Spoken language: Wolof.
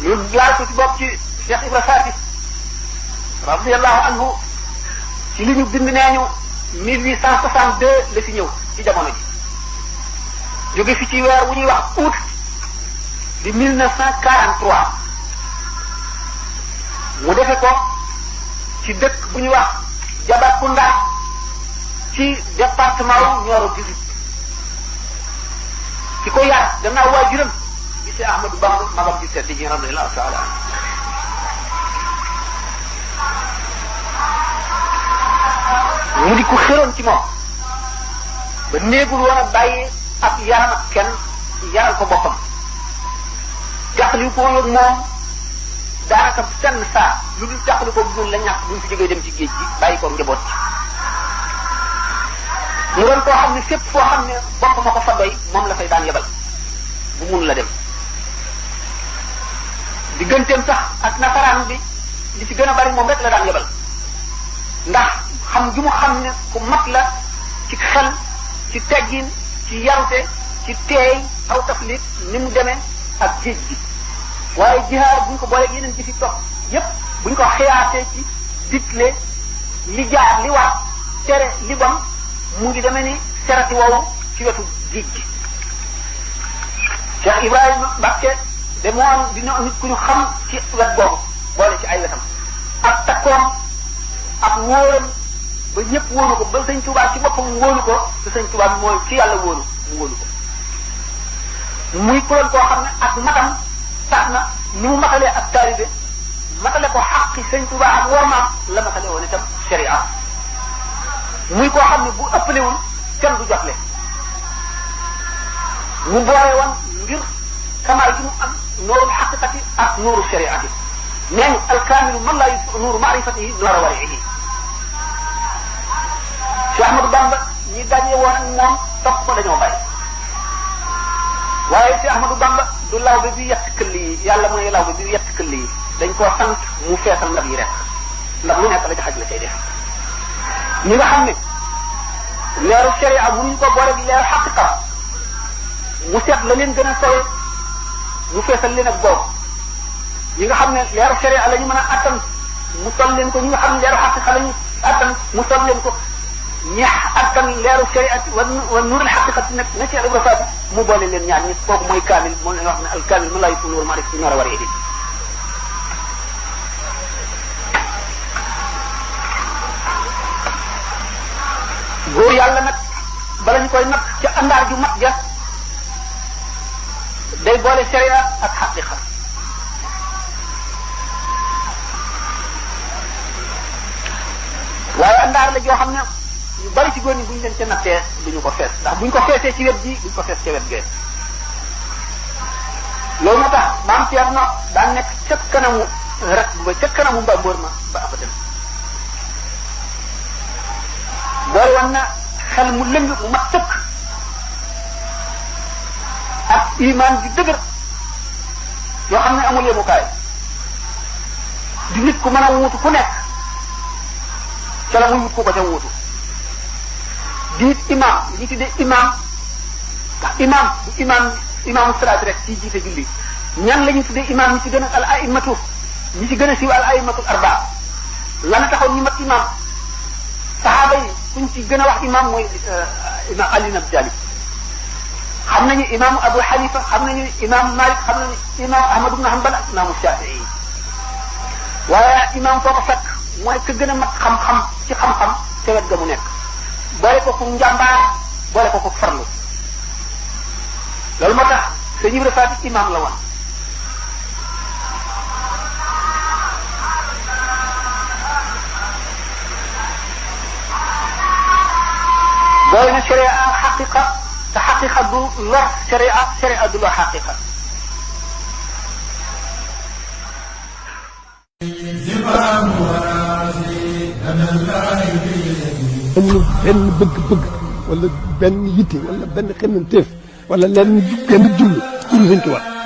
ñu laal ko ci bopp ci Cheikh Ibra Faty radiyallahu anhu ci li ñu bind nee ñu 1862 la fi ñëw ci jamono ji jóge fi ci weer wu ñuy wax août di 1943 mu defe ko ci dëkk bu ñuy wax Jabakunda ci département wu Nioro du Sud ci ko yar gannaaw waajuram di Cheikh Ahmadou Bamba magam di tedd ji radiyallahu taala mu di ko xëroon ci moom ba néegul woon a bàyyi ak yaram ak kenn yaral ko boppam jàqali ko woon ak moom daanaka senn saa lu dul jàqali ko dul la ñàkk buñ fi jógee dem ci géej gi bàyyi ko njaboot ci mu doon koo xam ne fépp foo xam ne bopp ma ko fa doy moom la fay daan yebal bu mun la dem digganteem sax ak nasaraan bi li ci gën a bari moom rek la daan yebal ndax xam gi mu xam ne ku mat la ci xel ci teggin ci yarute ci teey aw taflit ni mu demee ak géej gi waaye jihaar buñ ko booleeg yeneen ci fi topp yépp buñ ko xiyaatee ci digle li jaar li war tere li bon mu ngi demee ni serati woowu ci wetu géej gi Cheikh Ibrahima Mbacke de moom dina nit ku ñu xam ci wet boobu boole ci ay wetam ak takkoom ak wóoram ba ñëpp wóolu ko ba sëñ Tuubaa ci boppam wóolu ko te sëñ Tuubaa mooy ci yàlla wóolu mu wóolu ko muy kuloon koo xam ne ak matam tax na ni mu matalee ak taalibe matale ko xaqi sëñ Tuubaa ak wormaam la matale woon itam sharia muy koo xam ne bu ëppalewul kenn du jotle mu boole woon ngir kamaal gi mu am nuurul xaqiqati ak nuuru shariati nee ñu alkaamilu man laa yusuf nuuru maarifatihi nuura wariihi Cheikh Ahmadou Bamba ñi daje woon ak moom topp ko dañoo bari waaye Cheikh Ahmadou Bamba du lawbe bi yett këll yi yàlla mooy lawbe bi yett këll yi dañ koo sant mu feesal ndab yi rek ndax lu nekk la ci xaj la cay def ñi nga xam ne leeru sharia mënuñu ko boole leeru xaqiqa mu seet la leen gën a sore mu feesal leen ak boobu ñi nga xam ne leeru sharia la ñu mën a attan mu sol leen ko ñi nga xam ne leeru xaqiqa la ñu attan mu sol leen ko ñeex attan leeru sharia wa nuurul xaqiqati nag na ci Ibra Faty mu boole leen ñaar ñi kooku mooy kaamil moo leen wax ne al kaamil mu laa yusuf nuuru maarifati nuura wariihi góor yàlla nag bala ñu koy nag ca àndaar ju mat ja day boole sharia ak xaqiqa waaye àndaar la joo xam ne ñu bari ci góor ñi buñ leen ca nattee duñu ko fees ndax buñ ko feesee ci wet ji duñ ko fees ca wet gee loolu moo tax maam Thierno daan nekk ca kanamu rek ba ca kanamu mbambóor ma ba abadan boole woon na xel mu lëng mu mat sëkk ak iman di dëgër yoo xam ne amul yemukaay di nit ku mën a wuutu ku nekk ca la muy wut ku ko ca wuutu di it imam li ñu tuddee imam ndax imam bu imaamu salaat rek ci jiite julli ñan la ñu tuddee imam ñi ci gën a al aimatu ñi ci gën a siiw al aimatu arbaa lana taxaw ñu mat imam saxaaba yi kuñ ci gën a wax imam mooy imam Ali ibn Abi Talib xam nañu imam Abu Hanifa xam nañu imam Malik xam nañu imam Ahmad ibn Hanbal ak imam Shafi'i waaye imam foo ko fekk mooy ka gën a mat xam-xam ci xam-xam ca wet ga mu nekk boole ko ku njàmbaar boole ko ku farlu loolu moo tax sëñ Ibra Faty imam la woon boole na sharia ak xaqiqa te xaqiqa du lor sharia du lor xaqiqa benn bëgg-bëgg wala benn yitte wala benn xemmanteef wala lenn jublu Sëñ Tuubaa